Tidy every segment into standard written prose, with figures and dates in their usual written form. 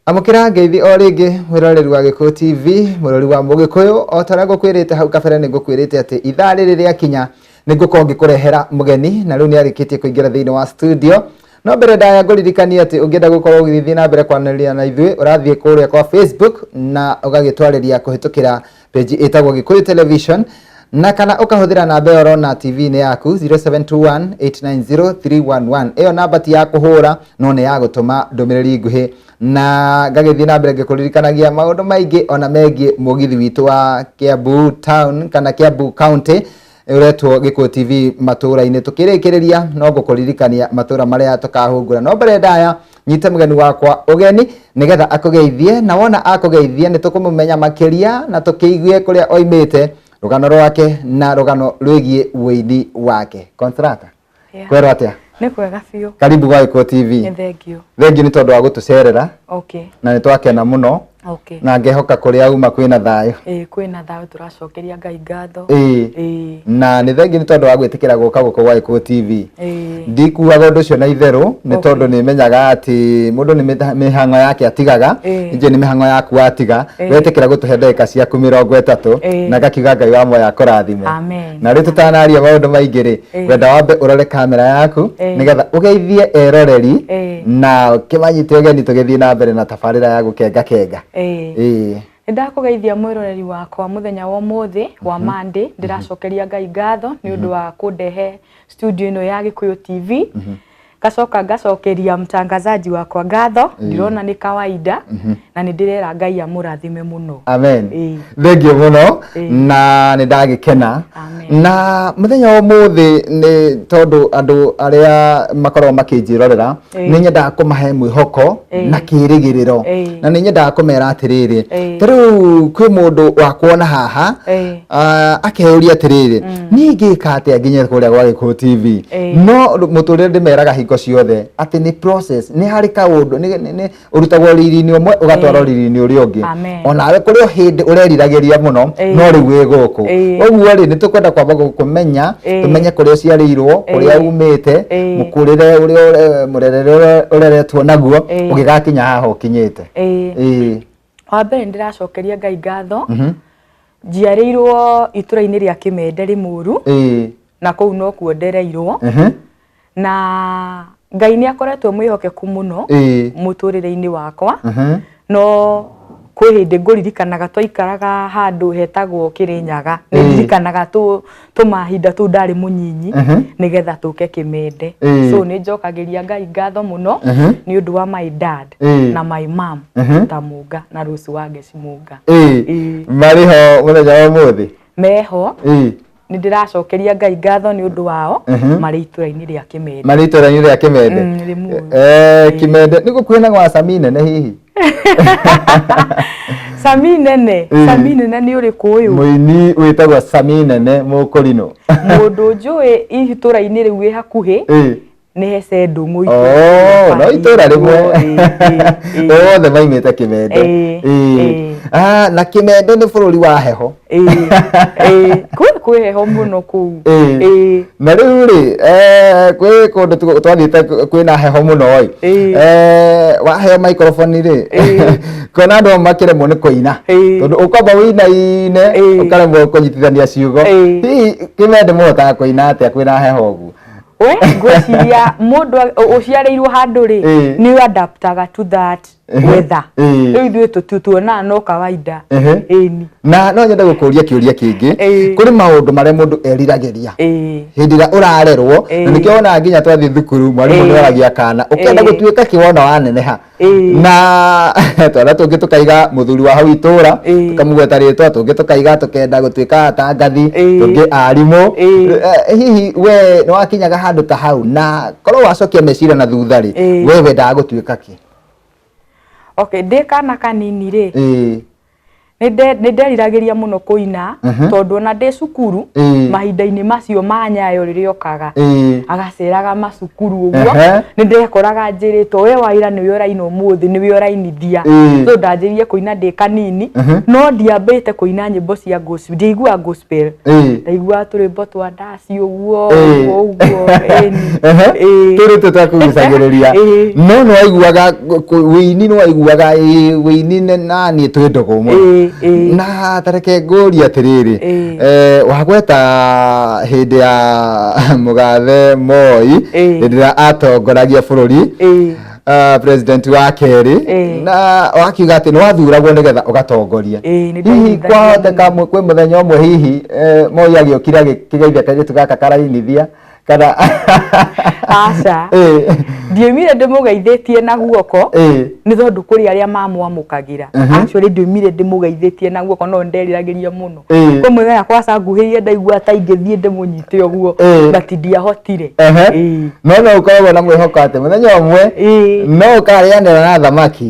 Amũkĩra ngeithi o rĩngĩ mwĩroreri wa Gĩkũyũ TV, mũrori wa Mũgĩkũyũ. O ta ũrĩa ngũkwĩrĩte hau kabere, nĩ ngũkwĩrĩte atĩ ithaa rĩrĩ rĩakinya nĩ ngũkorwo ngĩkũrehera mũgeni, na rĩu nĩ arĩkĩtie kũingĩra thĩinĩ wa studio. No mbere ndaya ngũririkanie atĩ ũngĩenda gũkorwo ũgĩthiĩ na mbere kwaranĩria na ithuĩ, ũrathiĩ kũrĩa kwa Facebook na ũgagĩtwarĩria kũhĩtũkĩra page ĩtagwo Gĩkũyũ Television, na kana ũkahũthĩra namba ĩyo ũrona TV-inĩ yaku, 0721 890 311. Ĩyo namba ti ya kũhũra, no nĩ ya gũtũma ndũmĩrĩri nguhĩ. Na ngagĩthiĩ na mbere ngĩkũririkanagia maũndũ maingĩ ona megiĩ mũgithi witũ wa Kiambu Town kana Kiambu County ũretwo Gĩkũyũ TV matũũra-inĩ. Tũkĩrĩkĩrĩria no ngũkũririkania matũũra marĩa tũkahungura. No mbere ndaya nyite mũgeni wakwa ũgeni nĩgetha akũgeithie, na wona akũgeithia nĩ tũkũmũmenya makĩria na tũkĩigue kũrĩa oimĩte, rũgano rwake na rũgano rwĩgiĩ ũini wake. Consolata, kwĩrwo atĩa? Nĩ kwega biũ. Karibu gwa Gĩkũyũ TV. Nĩ thengiũ. Thengiũ nĩ tondũ wa gũtũcerera. Na nĩ twakena mũno. Na ngehoka kũrĩa uma kwĩna thayũ. Ĩĩ, kwĩna thayũ, tũracokeria Ngai ngatho. Ĩĩ. Na nĩ thengiũ nĩ tondũ wa gwĩtĩkĩra gũka gũkũ gwa Gĩkũyũ TV. Ndikuaga ũndũ ũcio na itherũ, nĩ tondũ nĩ menyaga atĩ mũndũ nĩ mĩhang'o yake atigaga. Njũĩ nĩ mĩhang'o yaku watiga, wetĩkĩra gũtũhe ndagĩka ciaku 30, na ngakiuga Ngai wa muoyo akũrathime. Amen. Na rĩu tũtanaria maũndũ maingĩ rĩ, ngwenda wambe ũrore kamera yaku nĩgetha ũgeithie eroreri na ũkĩmanyite ũgeni tũgĩthiĩ na mbere na tabarĩra ya gũkenga kenga. Ĩĩ. Nĩ ndakũgeithia mwĩroreri wakwa mũthenya wa ũmũthĩ wa Monday. Ndĩracokeria Ngai ngatho nĩ ũndũ wa kũndehe studio ĩno ya Gĩkũyũ TV. Ngacoka ngacokeria mtangazaji wakwa ngatho, ndirona nĩ kawaida, na nĩ ndĩrera Ngai amũrathime mũno. Amen. Ĩĩ. Thengiũ mũno. Ĩĩ. Na nĩ ndagĩkena. Amen. Na mũthenya wa ũmũthĩ, nĩ tondũ andũ arĩa makoragwo makĩnjĩrorera, nĩ nyendaga kũmahe mwĩhoko na kĩrĩgĩrĩro, na nĩ nyendaga kũmera atĩrĩrĩ, ta rĩu kwĩ mũndũ wa kuona haha, akeyũria atĩrĩrĩ, niĩ ngĩka atĩa nginye kũrĩa gwa Gĩkũyũ TV? No mũtũrĩre ndĩmeraga hingo ciothe atĩ nĩ process, nĩ harĩ kaũndũ nĩ ũrutagwo riri-inĩ ũmwe ũgatwarwo riri-inĩ ũrĩa ũngĩ. Amen. Onawe kũrĩ o hĩndĩ ũreriragĩria mũno, no rĩu wĩ gũkũ. Ũguo rĩ, nĩ tũkwenda kwamba kũmenya, tũmenye kũrĩa ũciarĩirwo, kũrĩa umĩte, mũkũrĩre ũrĩa mũrerere ũrĩa ũreretwo naguo, ũgĩgakinya haha ũkinyĩte. Ĩĩ. Wa mbere, nĩ ndĩracokeria Ngai ngatho. Njiarĩirwo itũra-inĩ rĩa Kĩmende Rĩmũru, na kũu nokuo ndereirwo, na Ngai nĩ akoretwo mwĩhokeku mũno mũtũrĩre-inĩ wakwa. No kwĩ hĩndĩ ngũririkanaga twaikaraga handũ hetagwo Kĩrĩnyaga. Nĩ ndirikanaga tũmahinda tũu ndarĩ mũnyinyi nĩgetha tũke Kĩmende. So nĩ njokagĩria Ngai ngatho mũno nĩ ũndũ wa my dad na my mom, ta Mũnga na Rose wa Ngeci Mũnga. Ĩĩ. Marĩ ho mũthenya wa ũmũthĩ? Meho. Nĩ ndĩracokeria Ngai ngatho nĩ ũndũ wao, marĩ itũra-inĩ rĩa Kĩmende. Marĩ itũra-inĩ rĩa Kĩmende? Rĩmuru. Kĩmende nĩ gũkuhĩ na gwa Sami Nene hihi? Sami Nene? Sami Nene nĩ ũrĩkũ ũyũ? Mũini wĩtagwo Sami Nene Mũkũrinũ. Mũndũ njũĩ itũra-inĩ rĩu wĩ hakuhĩ nĩ Hece Ndũng'ũ. Oh, no itũra rĩmwe. Othe maimĩte Kĩmende. Ĩĩ. Ah, na Kĩmende nĩ bũrũri wa heho. Ĩĩ, kwĩ heho mũno kũu. Ĩĩ. Na rĩu rĩ, kwĩ kũndũ twathiĩte kwĩna heho mũno ĩ. Waheo microphone rĩ, kuona andũ amwe makĩremwo nĩ kũina, tondũ ũkwamba wĩinaine, ũkaremwo kũnyitithania ciugo. Hihi Kĩmende mũhotaga kũina atĩa kwĩna heho ũguo? We ngwĩciria mũndũ ũciarĩirwo handũ rĩ, nĩ adaptaga to that weather. Rĩu ithuĩ tuonaga no kawaida. Ĩni. Na no nyende gũkũria kĩũria kĩngĩ. Kũrĩ maũndũ marĩa mũndũ eriragĩria hĩndĩ ĩrĩa ũrarerwo, na nĩkĩo wonaga nginya twathiĩ thukuru mwarimũ nĩ oragia kana ũkĩenda gũtuĩka kĩ wona waneneha, na twana tũngĩ tũkaiga mũthuri wa hau itũra, tũkamũgweta rĩtwa, tũngĩ tũkaiga tũkenda gũtuĩka atangathi, tũngĩ arimũ. Hihi we nĩ wakinyaga handũ ta hau, na korwo wacokia meciria na thutha rĩ, we wendaga gũtuĩka kĩ? Okay, ndĩ kana kanini rĩ, Nĩ nderiragĩria mũno kũina tondũ ona ndĩ cukuru mahinda-inĩ macio ma Nyayo rĩrĩa okaga agaceraga macukuru ũguo, nĩ ndekoraga njĩrĩtwo we Waira nĩwe ũraina ũmũthĩ, nĩwe ũrainithia. So ndanjĩrĩirie kũina ndĩ kanini, no ndiambĩte kũina nyĩmbo cia gospel, ndiaiguaga gospel, ndaiguaga tũrwĩmbo twa ndaci ũguo ũguo ũguo, ĩni. Tũrĩ tũ twa kũgucagĩrĩria. No nĩ waiguaga wĩini, nĩ waiguaga wĩini na niĩ twĩ ndũgũ mũno. Na tareke ngũrie atĩrĩrĩ, wagweta hĩndĩ ya mũgathe Moi, hĩndĩ ĩrĩa atongoragia bũrũri, president wa kerĩ, na wakiuga atĩ nĩ wathuragwo nĩgetha ũgatongoria. Nĩ hihi ndaiguithania kwahoteka mũno. Kwĩ mũthenya ũmwe hihi Moi agĩũkire agĩkĩgeithia kairĩtu gaka karainithia kana? Aca. Ndiumire ndĩmũgeithĩtie na guoko, nĩ tondũ kũrĩ arĩa mamwamũkagĩra. Actually ndiumire ndĩmũgeithĩtie na guoko, no nderiragĩria mũno. Kwĩ mũthenya kwaca nguhĩrĩrie ndaigua ta ingĩthiĩ ndĩmũnyite ũguo, but ndiahotire. No no ũkoragwo na mwĩhoko atĩ mũthenya ũmwe no ũkarĩanĩra na thamaki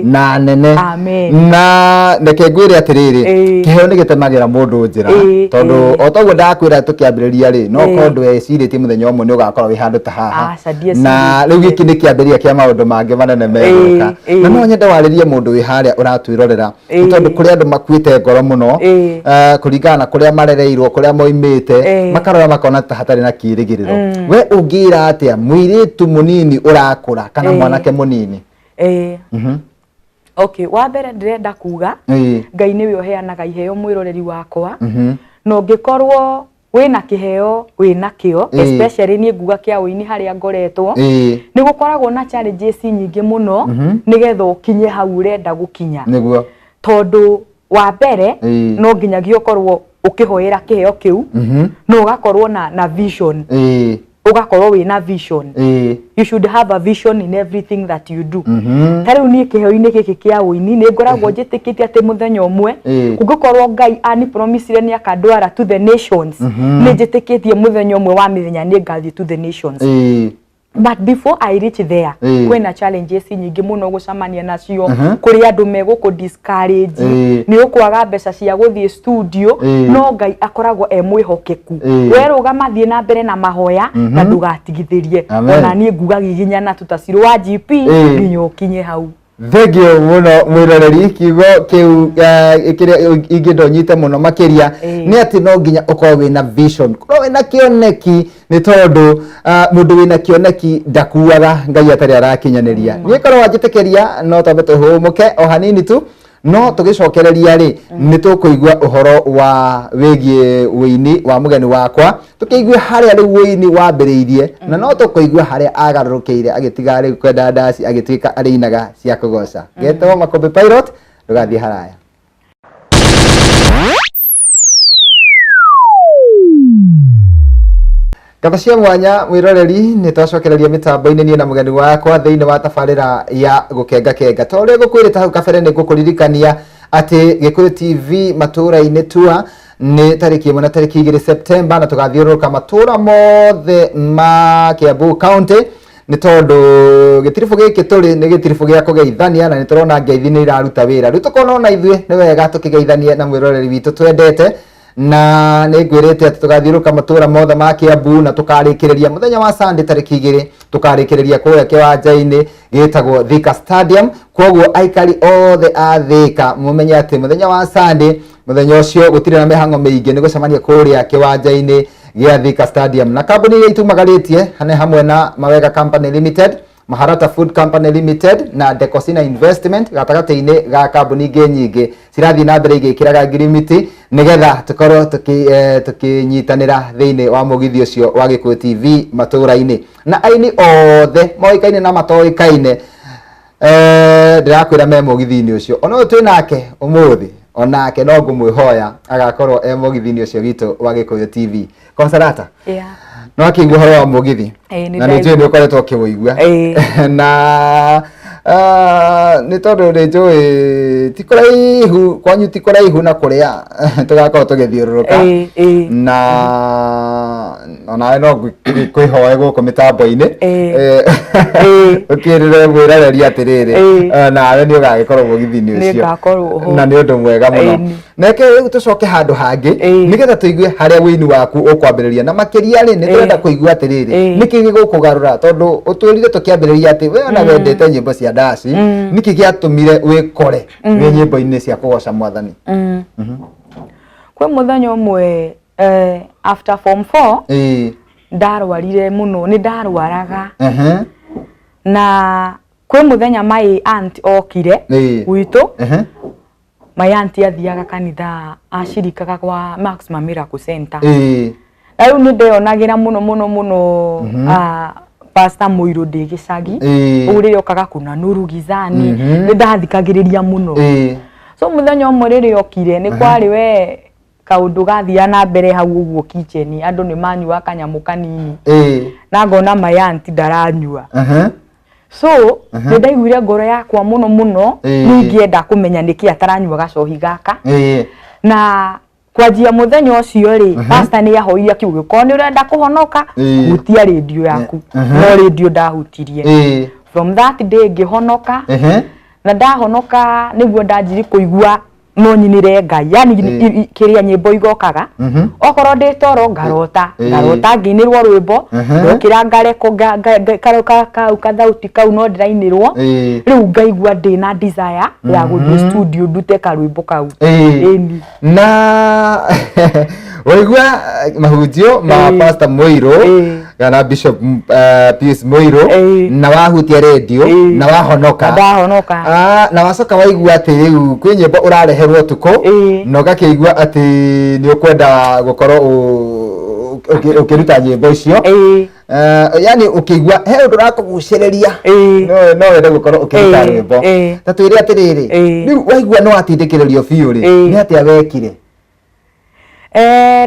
na nene. Amen. Na reke ngwĩre atĩrĩrĩ, kĩheo nĩ gĩtemagĩra mũndũ njĩra, tondũ o toguo ndakwĩra tũkĩambĩrĩria rĩ, no korwo ndwecirĩtie mũthenya ũmwe nĩ ũgakorwo wĩ handũ ta haha. Aca, ndiecirĩtie. Na rĩu gĩkĩ nĩ kĩambĩrĩria kĩa maũndũ mangĩ manene megũka. Na no nyende warĩrie mũndũ wĩ harĩa ũratwĩrorera, nĩ tondũ kũrĩ andũ makuĩte ngoro mũno, kũringana na kũrĩa marereirwo, kũrĩa moimĩte, makarora makona ta hatarĩ na kĩĩrĩgĩrĩro. We ũngĩra atĩa mũirĩtu mũnini ũrakũra kana mwanake mũnini? Okay, wa mbere ndĩrenda kuga Ngai nĩwe ũheanaga iheo, mwĩroreri wakwa, na ũngĩkorwo wĩna kĩheo wĩna kĩo, especially niĩ nguga kĩa ũini harĩa ngoretwo, nĩ gũkoragwo na challenges nyingĩ mũno nĩgetha ũkinye hau ũrenda gũkinya. Tondũ wa mbere, no nginyagia ũkorwo ũkĩhoera kĩheo kĩu, na ũgakorwo na vision, ũgakorwo wĩna vision. You should have a vision in everything that you do. Ta rĩu niĩ kĩheo-inĩ gĩkĩ kĩa ũini nĩ ngoragwo njĩtĩkĩtie atĩ mũthenya ũmwe, kũngĩkorwo Ngai ani promisire nĩ akandwara to the nations, nĩ njĩtĩkĩtie mũthenya ũmwe wa mĩthenya nĩ ngathiĩ to the nations. But before I reach there, kwĩna challenges nyingĩ mũno gũcemania nacio. Kũrĩ andũ megũkũ discourage, nĩ ũkwaga mbeca cia gũthiĩ studio, no Ngai akoragwo e mwĩhokeku. We rũgama, thiĩ na mbere na mahoya na ndũgatigithĩrie. Amen. Ona niĩ nguga giginyana tũtacirũ wa GP nginya ũkinye hau. Thengio mũno, mwĩroreri. Kiugo kĩu kĩrĩa ingĩenda ũnyite mũno makĩria nĩ atĩ no nginya ũkorwo wĩna vision, korwo wĩna kĩoneki, nĩ tondũ mũndũ wĩna kĩoneki ndakuaga Ngai atarĩ arakinyanĩria. Niĩ korwo wanjĩtĩkĩria, no twambe tũhũmũke o hanini tu, no tũgĩcokereria rĩ, nĩ tũkũigua ũhoro wa wĩgiĩ wĩini wa mũgeni wakwa, tũkĩigue harĩa rĩu wĩini wambĩrĩirie, na no tũkũigua harĩa agarũrũkĩire agĩtiga rĩu kwenda ndaci, agĩtuĩka arĩinaga cia kũgoca. Getagwo Makũmbĩ Pilot. Ndũgathiĩ haraya. Ngatho cia mwanya, mwĩroreri. Nĩ twacokereria mĩtambo-inĩ niĩ na mũgeni wakwa thĩinĩ wa tabarĩra ya gũkenga kenga. Ta ũrĩa ngũkwĩrĩte hau kabere, nĩ ngũkũririkania atĩ Gĩkũyũ TV matũũra-inĩ tour nĩ tarĩki 1 na tarĩki 2 September, na tũgathiũrũrũka matũũra mothe ma Kiambu County, nĩ tondũ gĩtiribũ gĩkĩ tũrĩ nĩ gĩtiribũ gĩa kũgeithania, na nĩ tũrona ngeithi nĩ iraruta wĩra. Rĩu tũkona ona ithuĩ nĩ wega tũkĩgeithanie na mwĩroreri witũ twendete, na nĩ ngwĩrĩte atĩ tũgathiũrũrũka matũũra mothe ma Kiambu, na tũkarĩkĩrĩria mũthenya wa Sunday tarĩki 2, tũkarĩkĩrĩria kũrĩa kĩwanja-inĩ gĩtagwo Thika Stadium. Koguo aikari othe a Thika mũmenye atĩ mũthenya wa Sunday, mũthenya ũcio gũtirĩ na mĩhang'o mĩingĩ, nĩ gũcemania kũrĩa kĩwanja-inĩ gĩa Thika Stadium. Na kambuni iria itumagarĩtie nĩ hamwe na Mawega Company Limited, Maharata Food Company Limited na Decosina Investment, gatagatĩ-inĩ ga kambuni ingĩ nyingĩ cirathiĩ na mbere igĩkĩraga ngirimiti nĩgetha tũkorwo tũkĩnyitanĩra thĩinĩ wa mũgithi ũcio wa Gĩkũyũ TV matũũra-inĩ, na aini othe moĩkaine na matoĩkaine, ndĩrakwĩra me mũgithi-inĩ ũcio. Ona ũyũ twĩ nake ũmũthĩ, onake no ngũmwĩhoya agakorwo e mũgithi-inĩ ũcio witũ wa Gĩkũyũ TV. Consolata, no akĩigua ũhoro wa mũgithi? Ĩĩ, nĩ Na nĩ njũĩ nĩ ndaigua. ũkoretwo ũkĩwũigua. Ĩĩ. Na Nĩ tondũ nĩ njũĩ ti kũraihu kwanyu, ti kũraihu na kũrĩa tũgakorwo tũgĩthiũrũrũka. Ĩĩ, ĩĩ. Na onawe no ngwĩhoe gũkũ mĩtambo-inĩ ũkĩrĩre mwĩroreri atĩrĩrĩ, nawe nĩ ũgagĩkorwo mũgithi-inĩ ũcio. Nĩngakorwo ho. Na nĩ ũndũ mwega mũno. Neke rĩu tũcoke handũ hangĩ nĩgetha tũigue harĩa wĩini waku ũkwambĩrĩria, na makĩria rĩ, nĩ tũrenda kũigua atĩrĩrĩ, nĩkĩ gĩgũkũgarũra, tondũ ũtwĩrire tũkĩambĩrĩria atĩ we ona wendete nyĩmbo cia ndaci. Nĩkĩ gĩatũmire wĩkore wĩ nyĩmbo-inĩ cia kũgoca Mwathani? Kwĩ mũthenya ũmwe, after form 4, ndarwarire mũno, nĩ ndarwaraga. Na kwĩ mũthenya my aunt okire gwitũ. My aunt athiaga kanitha, acirikaga kwa Maximum Miracle Center. Na rĩu nĩ ndeyonagĩra mũno mũno mũno, Pastor Mũirũ ndĩ gĩcagi. Ũguo rĩrĩa okaga kuna nuru gizani, nĩ ndathikagĩrĩria mũno. So mũthenya ũmwe rĩrĩa okire, nĩ kwarĩ we kaũndũ gathiaga na mbere hau ũguo kitchen, andũ nĩ manyuaga kanyamũ kanini, na ngona my aunt ndaranyua. So nĩ ndaiguire ngoro yakwa mũno mũno nĩ ingĩenda kũmenya nĩkĩ ataranyua gacohi gaka. Na kwanjia mũthenya ũcio rĩ, pastor nĩ ahoire akiuga, korwo nĩ ũrenda kũhonoka, hutia rĩndiũ yaku. No rĩndiũ ndahutirie. From that day ngĩhonoka. Na ndahonoka nĩguo ndanjiri kũigua no nyinĩre Ngai, yani kĩrĩa nyĩmbo igokaga, okorwo ndĩ toro ngarota, ngarota ngĩinĩrwo rwĩmbo, ndokĩra ngareko kau kathauti kau no ndĩrainĩrwo. Rĩu ngaigua ndĩna desire ya gũthiĩ studio ndute karwĩmbo kau. Ĩni. Na waigua mahunjio ma Pastor Mũirũ kana Bishop Pius Mũirũ, na wahutia radio, na wahonoka. Na ndahonoka. Na wacoka waigua atĩ rĩu kwĩ nyĩmbo ũrareherwo ũtukũ, na ũgakĩigua atĩ nĩ ũkwenda gũkorwo ũkĩruta nyĩmbo icio. Yani ũkĩigua he ũndũ ũrakũgucĩrĩria, no wende gũkorwo ũkĩruta rwĩmbo. Ta twĩre atĩrĩrĩ, rĩu waigua nĩ watindĩkĩrĩrio biũ rĩ, nĩ atĩa wekire?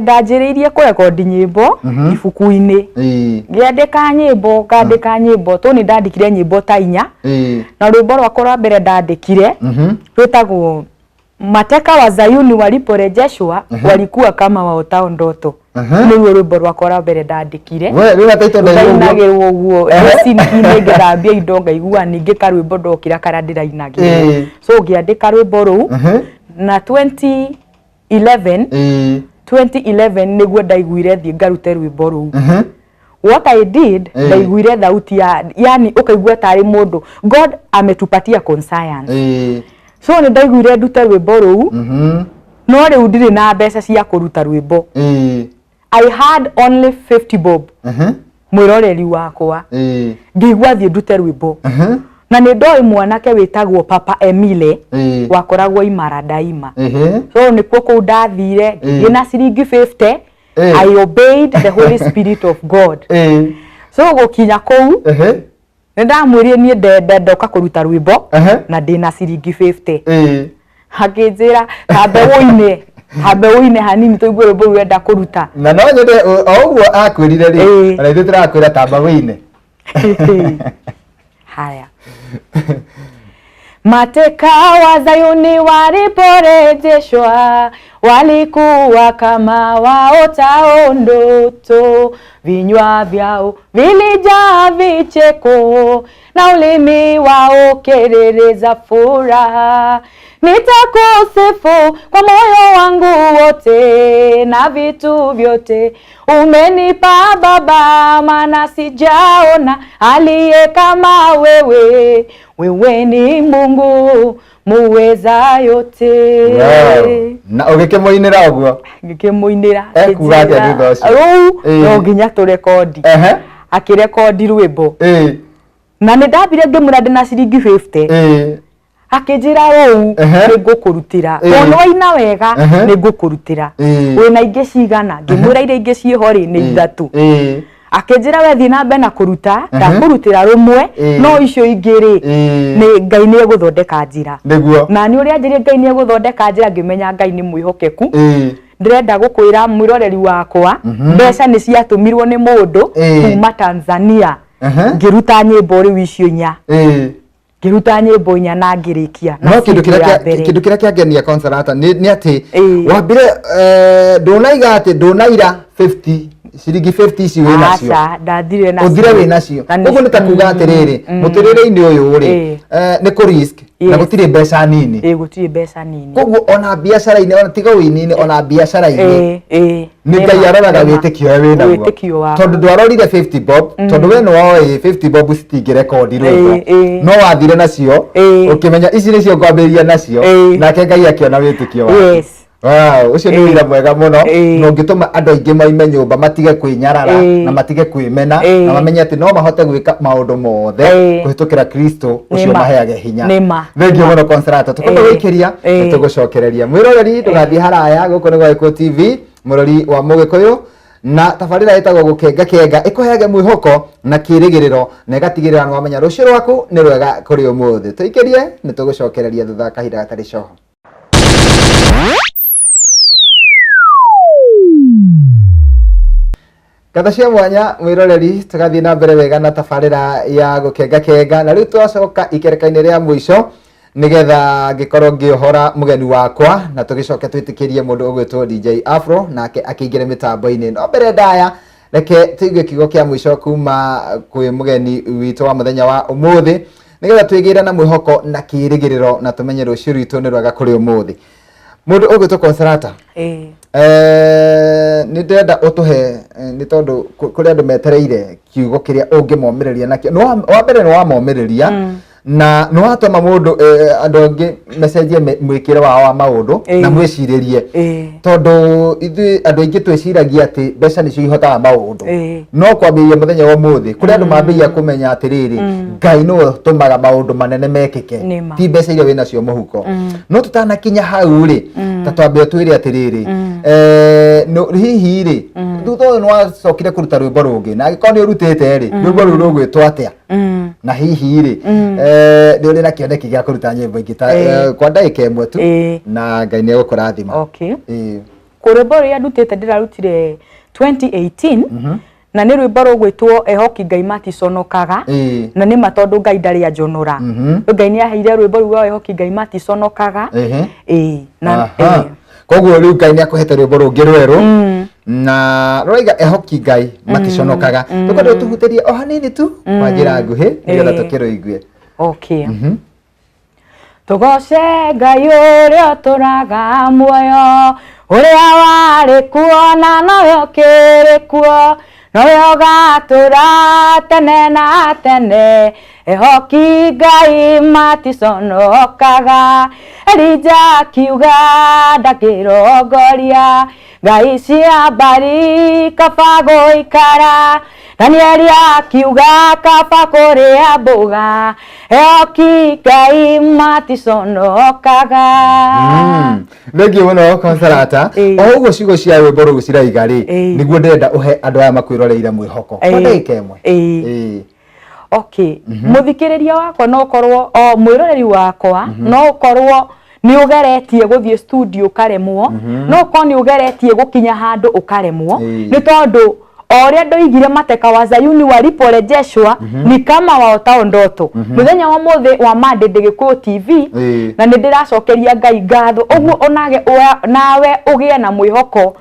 Ndanjĩrĩirie kũrekondi nyĩmbo ibuku-inĩ. Ngĩandĩka nyĩmbo, ngandĩka nyĩmbo tũ, nĩ ndandĩkire nyĩmbo ta 4. Na rwĩmbo rwakwa rwa mbere ndandĩkire rwĩtagwo "Mateka wa Zayuni waliporejeshwa walikuwa kama waotao ndoto". Nĩruo rwĩmbo rwakwa rwa mbere ndandĩkire. We rĩu ataitũ ndaigua ũguo. Ndainagĩrwo ũguo sinki-inĩ ngĩthambia indo, ngaigua ningĩ karwĩmbo ndokĩra karĩa ndĩrainagĩrwo. So ngĩandĩka rwĩmbo rũu. Na 2011, 2011 nĩguo ndaiguire thiĩ ngarute rwĩmbo rũu. What I did, ndaiguire thauti ya, yani ũkaigua tarĩ mũndũ, God ametupatia conscience. So nĩ ndaiguire ndute rwĩmbo rũu, no rĩu ndirĩ na mbeca cia kũruta rwĩmbo. I had only 50 bob, mwĩroreri wakwa. Ngĩigua thiĩ ndute rwĩmbo. Na nĩ ndoĩ mwanake wĩtagwo Papa Emile, wakoragwo Imara Daima. So nĩkuo kũu ndathire, ngĩthiĩ na ciringi 50. I obeyed the Holy Spirit of God. So gũkinya kũu, nĩ ndamwĩrire niĩ ndoka kũruta rwĩmbo na ndĩna ciringi 50. Akĩnjĩra tambe wũine, tambe wũine hanini tũigue rwĩmbo rũu ũrenda kũruta. Na no nyende o ũguo akwĩrire rĩ, ona ithuĩ tũrakwĩra tamba wĩine. Haya. Mateka wa Zayuni waliporejeshwa walikuwa kama waotao ndoto, vinywa vyao vilijaa vicheko na ulimi wao kelele za furaha. Nitakusifu kwa moyo wangu wote na vitu vyote umenipa Baba, maana sijaona aliye kama wewe. Wewe ni Mungu muweza yote. Wow. Na ũgĩkĩmũinĩra ũguo? Ngĩkĩmũinĩra. Ekuga atĩa thutha ũcio? Rĩu no nginya tũrekondi. Akĩrekondi rwĩmbo. Na nĩ ndambire ngĩmwĩra ndĩna ciringi 50. Akĩnjĩra ũũ, nĩ ngũkũrutĩra. Tondũ waina wega, nĩ ngũkũrutĩra. Wĩna ingĩ cigana? Ngĩmwĩra iria ingĩ ciĩho rĩ, nĩ 3. Akĩnjĩra we thiĩ na mbere na kũruta, ndakũrutĩra rũmwe, no icio ingĩ rĩ, nĩ Ngai nĩ egũthondeka njĩra. Nĩguo. Na nĩ ũrĩa anjĩrire Ngai nĩ egũthondeka njĩra, ngĩmenya Ngai nĩ mwĩhokeku. Ndĩrenda gũkwĩra mwĩroreri wakwa, mbeca nĩ ciatũmirwo nĩ mũndũ kuma Tanzania. Ngĩruta nyĩmbo rĩu icio 4. Ngĩruta nyĩmbo 4 na ngĩrĩkia na No kĩndũ CD kĩrĩa ya mbere. kĩndũ kĩrĩa kĩangenia Consolata nĩ atĩ wambire ndũnaiga atĩ ndũnaira 50 ciringi 50 ici wĩ nacio. Aca, ndathire nacio. Ũthire wĩ nacio. Na Ũguo nĩ ta kuga atĩrĩrĩ, mũtũrĩre-inĩ ũyũ rĩ, nĩ kũ risk na gũtirĩ mbeca nini. Ĩĩ, gũtirĩ mbeca nini. Koguo ona biacara-inĩ, ona tiga ũini-inĩ, ona biacara-inĩ Ĩĩ, nĩ nĩ Ngai ma, aroraga nĩ ma. wĩtĩkio ũrĩa wĩ naguo. Wĩtĩkio waku. Tondũ ndwarorire 50 bob, tondũ we nĩwoĩ 50 bob citingĩrekondi rwĩmbo. Ĩĩ. No wathire nacio, ũkĩmenya ici nĩcio ngwambĩrĩria nacio, nake Ngai akĩona wĩtĩkio waku. Wow, ũcio nĩ wĩra mwega mũno na ũngĩtũma andũ aingĩ moime nyũmba matige kwĩnyarara na matige kwĩmena na mamenye atĩ no mahote gwĩka maũndũ mothe kũhĩtũkĩra Kristo ũcio maheage hinya. Nĩ ma. Thengiũ mũno Consolata, tũkwenda gũikĩria nĩ tũgũcokereria. Mwĩroreri ndũgathiĩ haraya, gũkũ nĩ gwa Gĩkũyũ TV, mũrori wa Mũgĩkũyũ, na tabarĩra ĩtagwo Gũkenga Kenga ĩkũheage mwĩhoko na kĩrĩgĩrĩro na ĩgatigĩrĩra nĩ wamenya rũciũ rwaku nĩ rwega kũrĩ ũmũthĩ. Tũikĩrie nĩ tũgũcokereria thutha wa kahinda gatarĩ coho. Ngatho cia mwanya mwĩroreri, tũgathiĩ na mbere wega na tabarĩra ya Gũkenga Kenga, na rĩu twacoka ikereka-inĩ rĩa mũico nĩgetha ngĩkorwo ngĩohora mũgeni wakwa na tũgĩcoke twĩtĩkĩrie mũndũ ũgwĩtwo DJ Afro nake akĩingĩre mĩtambo-inĩ. No mbere ndaya reke tũigue kiugo kĩa mũico kuma kwĩ mũgeni witũ wa mũthenya wa ũmũthĩ nĩgetha twĩgĩre na mwĩhoko na kĩrĩgĩrĩro na tũmenye rũciũ rwitũ nĩ rwega kũrĩ ũmũthĩ. Mũndũ ũgwĩtwo Consolata, nĩ ndĩrenda ũtũhe, nĩ tondũ kũrĩ andũ metereire kiugo kĩrĩa ũngĩmomĩrĩria nakĩo. Wa mbere nĩ wamomĩrĩria na nĩ watũma mũndũ, andũ angĩ mecenjie mwĩkĩre wao wa maũndũ na mwĩcirĩrie, tondũ ithuĩ andũ aingĩ twĩciragia atĩ mbeca nĩcio ihotaga maũndũ. No kwambĩrĩria mũthenya wa ũmũthĩ kũrĩ andũ mambĩrĩria kũmenya atĩrĩrĩ, Ngai nĩwe ũtũmaga maũndũ manene mekĩke, Nĩ ma. ti mbeca iria wĩnacio mũhuko. No tũtanakinya hau rĩ, ta twambe twĩre atĩrĩrĩ, hihi rĩ, thutha ũyũ nĩwacokire kũruta rwĩmbo rũngĩ, na angĩkorwo nĩ ũrutĩte rĩ, rwĩmbo rũu rũgwĩtwo atĩa? Na hihi rĩ, nĩ ũrĩ na kĩoneki gĩa kũruta nyĩmbo ingĩ ta kwa ndagĩka ĩmwe tu, na Ngai nĩ egũkũrathima. Rwĩmbo rũrĩa ndutĩte ndĩrarutire 2018, na nĩ rwĩmbo rũgwĩtwo Ehoki Ngai Maticonokaga. Na nĩ ma tondũ Ngai ndarĩ anjonora. Ngai nĩ aheire rwĩmbo rũu rwa Ehoki Ngai Maticonokaga. Na Koguo rĩu Ngai nĩ akũhete rwĩmbo rũngĩ rwerũ na rũraiga Ehoki Ngai Maticonokaga. Tũkwenda ũtũhutĩrie o hanini tu kwa njĩra nguhĩ nĩgetha tũkĩrũigue. Tũgoce Ngai ũrĩa ũtũraga muoyo, ũrĩa warĩ kuo na nowe ũkĩrĩ kuo, nowe ũgatũra tene na tene. Ehoki Ngai maticonokaga, Elija akiuga ndangĩrongoria, Ngai cia mbari kaba gũikara, Danieli akiuga kaba kũrĩa mboga, Ehoki Ngai maticonokaga. Thengiũ mũno Consolata. O ũguo ciugo cia rwĩmbo rũu ciraiga rĩ, nĩguo ndĩrenda ũhe andũ aya makwĩroreire mwĩhoko kwa ndagĩka ĩmwe. Okay. Mũthikĩrĩria wakwa no ũkorwo, o mwĩroreri wakwa no ũkorwo nĩ ũgeretie gũthiĩ studio ũkaremwo, no ũkorwo nĩ ũgeretie gũkinya handũ ũkaremwo, nĩ tondũ o ũrĩa ndoigire mateka wa Zayuni waliporejeshwa ni kama waotao ndoto. Mũthenya wa ũmũthĩ wa Monday ndĩ Gĩkũyũ TV, na nĩ ndĩracokeria Ngai ngatho ũguo onage nawe ũgĩe na mwĩhoko,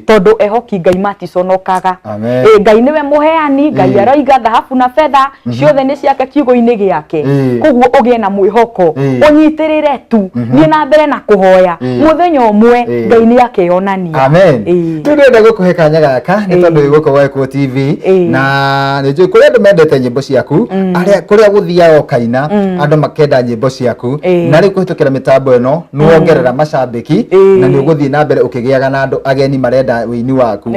tondũ ehoki Ngai maticonokaga. Amen. Ngai nĩwe mũheani, Ngai aroiga thahabu na betha ciothe nĩ ciake kiugo-inĩ gĩake. Koguo ũgĩe na mwĩhoko, ũnyitĩrĩre tu, thiĩ na mbere na kũhoya, mũthenya ũmwe Ngai nĩ akeyonania. Amen. Rĩu ndĩrenda gũkũhe kanya gaka nĩ tondũ wĩ gũkũ gwa Gĩkũyũ TV, na nĩ njũĩ kũrĩ andũ mendete nyĩmbo ciaku, arĩa kũrĩa gũthiaga ũkaina andũ makenda nyĩmbo ciaku, na rĩu kũhĩtũkĩra mĩtambo ĩno nĩ wongerera macambĩki, na nĩ ũgũthiĩ na mbere ũkĩgĩaga na andũ ageni marenda ũini waku.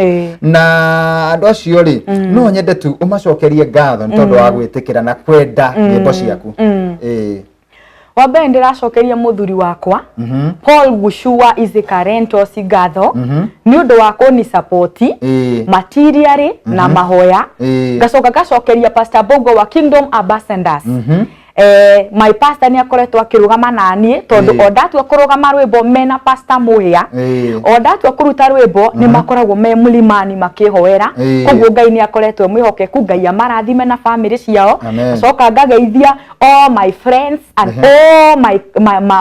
Na andũ acio rĩ, no nyende tu ũmacokerie ngatho nĩ tondũ wa gwĩtĩkĩra na kwenda nyĩmbo ciaku. Wa mbere ndĩracokeria mũthuri wakwa Paul Gushua Izikarentos ngatho nĩ ũndũ wa kũni support materially na mahoya. Ngacoka ngacokeria Pastor Bongo wa Kingdom Ambassadors. My pastor nĩ akoretwo akĩrũgama naniĩ tondũ o ndatua kũrũgama rwĩmbo mena pastor Muhia, o ndatua kũruta rwĩmbo nĩ makoragwo me mlimani makĩhoera. Koguo Ngai nĩ akoretwo mwĩhokeku, Ngai amarathime na family ciao. Acoka ngageithia all my friends and all my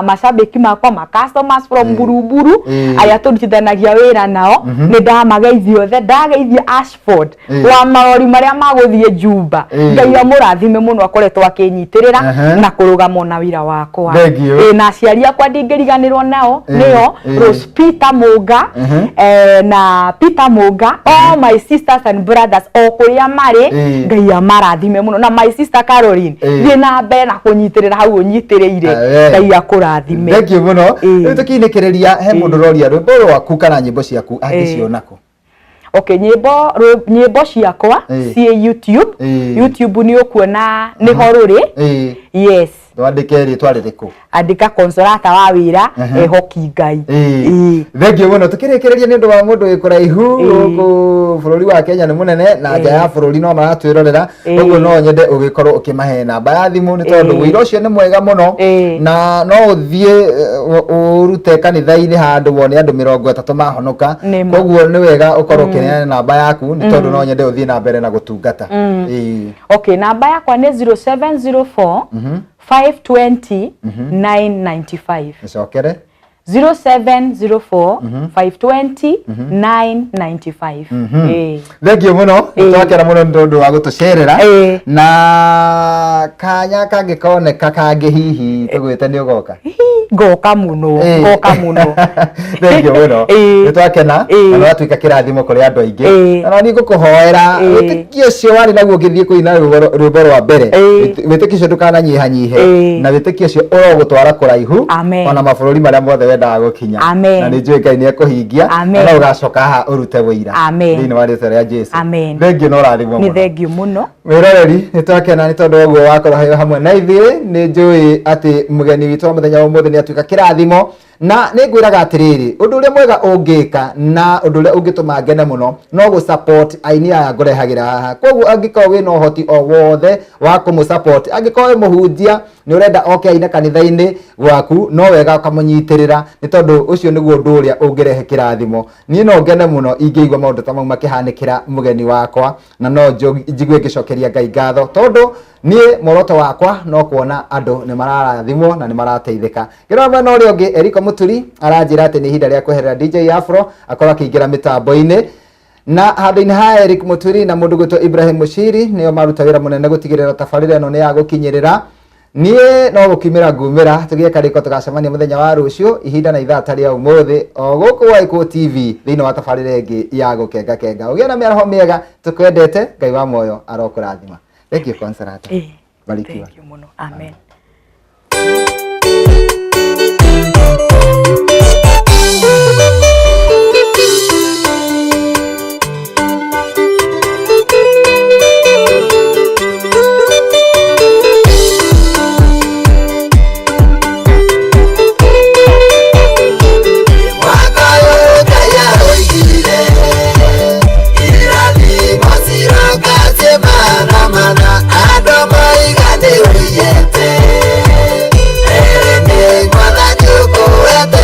mashabiki makwa, ma customers from Buruburu arĩa tũrutithanagia wĩra nao, nĩ ndamageithia othe. Ndageithia Ashford wa marori marĩa magũthiĩ Juba, Ngai amũrathime mũno, akoretwo akĩnyitĩrĩra na kũrũgama na wĩra wakwa. Na aciari akwa ndingĩriganĩrwo nao, nĩo Rose Peter Munga na Peter Munga, all my sisters and brothers o kũrĩa marĩ, Ngai amarathime mũno, na my sister Caroline, thiĩ na mbere na kũnyitĩrĩra hau ũnyitĩrĩire, Ngai akũrathime. Thank you mũno. Rĩu tũkinĩkĩrĩria, he mũndũ ũroria rwĩmbo rwaku kana nyĩmbo ciaku angĩciona kũ? Okay, nyĩmbo ciakwa ciĩ YouTube. YouTube nĩ ũkuona nĩho rũrĩ. Yes. Twandĩke rĩtwa rĩrĩkũ? Andĩka Consolata wa Wĩra Ehoki Ngai. Thank you mũno. Tũkĩrĩkĩrĩria, nĩ ũndũ wa mũndũ wĩ kũraihu gũkũ, bũrũri wa Kenya nĩ mũnene na nja ya bũrũri no maratwĩrorera, ũguo no nyende ũgĩkorwo ũkĩmahe namba ya thimũ, nĩ tondũ wĩra ũcio nĩ mwega mũno na no ũthiĩ ũrute kanitha-inĩ handũ wone andũ 30 mahonoka. Koguo nĩ wega ũkorwo ũkĩneana namba yaku, nĩ tondũ no nyende ũthiĩ na mbere na gũtungata. Okay, namba yakwa nĩ 0704 520 995. Ĩcokere. 0704 520 995. Thank you mũno, twakena mũno nĩ tondũ wa gũtũcerera, na kanya kangĩkoneka kangĩ hihi tũgwĩte nĩ ũgoka. Ngoka mũno, ngoka mũno. Thank you mũno, nĩ twakena na nĩ watuĩka kĩrathimo kũrĩ andũ aingĩ, na nĩ ngũkũhoera wĩtĩkio ũcio warĩ naguo ũgĩthiĩ kũina rwĩmbo rwa mbere, wĩtĩkio ũcio ndũkananyihanyihe, na wĩtĩkio ũcio ũrogũtwara kũraihu ona mabũrũri marĩa mothe wendaga gũkinya, na nĩ njũĩ Ngai nĩ ekũhingia, na no ũgacoka haha ũrute wĩira thĩinĩ wa rĩtwa rĩa Jesu. Thank you na ũrathimwo mũno. Nĩ thank you mũno. Mwĩroreri, nĩ twakena nĩ tondũ ũguo wakorwo hamwe na ithuĩ. Nĩ njũĩ atĩ mũgeni witũ wa mũthenya wa ũmũthĩ nĩ atuĩka kĩrathimo, na nĩ ngwĩraga atĩrĩrĩ, ũndũ ũrĩa mwega ũngĩka na ũndũ ũrĩa ũngĩtũma ngene mũno no gũ support aini aya ngũrehagĩra haha. Koguo angĩkorwo wĩna ũhoti o wothe wa kũmũ support, angĩkorwo wĩ mũhunjia nĩ ũrenda oke aine kanitha-inĩ gwaku, no wega ũkamũnyitĩrĩra, nĩ tondũ ũcio nĩguo ũndũ ũrĩa ũngĩrehe kĩrathimo. Niĩ no ngene mũno ingĩigua maũndũ ta mau makĩhanĩkĩra mũgeni wakwa, na no njigue ngĩcokeria Ngai ngatho, tondũ niĩ muoroto wakwa no kuona andũ nĩ mararathimwo na nĩ marateithĩka. Ngĩrora mwena ũrĩa ũngĩ, Eriko Mũturi aranjĩra atĩ nĩ ihinda rĩa kweherera DJ Afro akorwo akĩingĩra mĩtambo-inĩ, na handũ-inĩ ha Eric Mũturi na mũndũ gwĩtwo Ibrahim Mushiri nĩo maruta wĩra mũnene gũtigĩrĩra tabarĩra ĩno nĩ ya gũkinyĩrĩra. Niĩ no gũkiumĩra ngumĩra, tũgĩe karĩko, tũgacemania mũthenya wa rũciũ ihinda na ithaa ta rĩa ũmũthĩ o gũkũ wa Gĩkũyũ TV thĩinĩ wa tabarĩra ĩngĩ ya Gũkenga Kenga. Ũgĩe na mĩaraho mĩega, tũkwendete, Ngai wa muoyo arokũrathima. Thank you, Consolata. Barikiwa. Thank you mũno. Amen. Andũ moiga nĩ ũiyĩte. Rĩrĩ nĩ mwathani ũkũhete.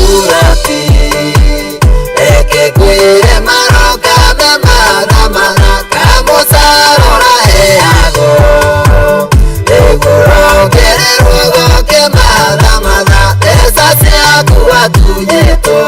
Buroti Reke ngwĩre maroka me mathamana Kamũcara ũraheagwo Nĩguo ũrongererwo goke mathamatha Mbeca ciaku watunyĩtwo.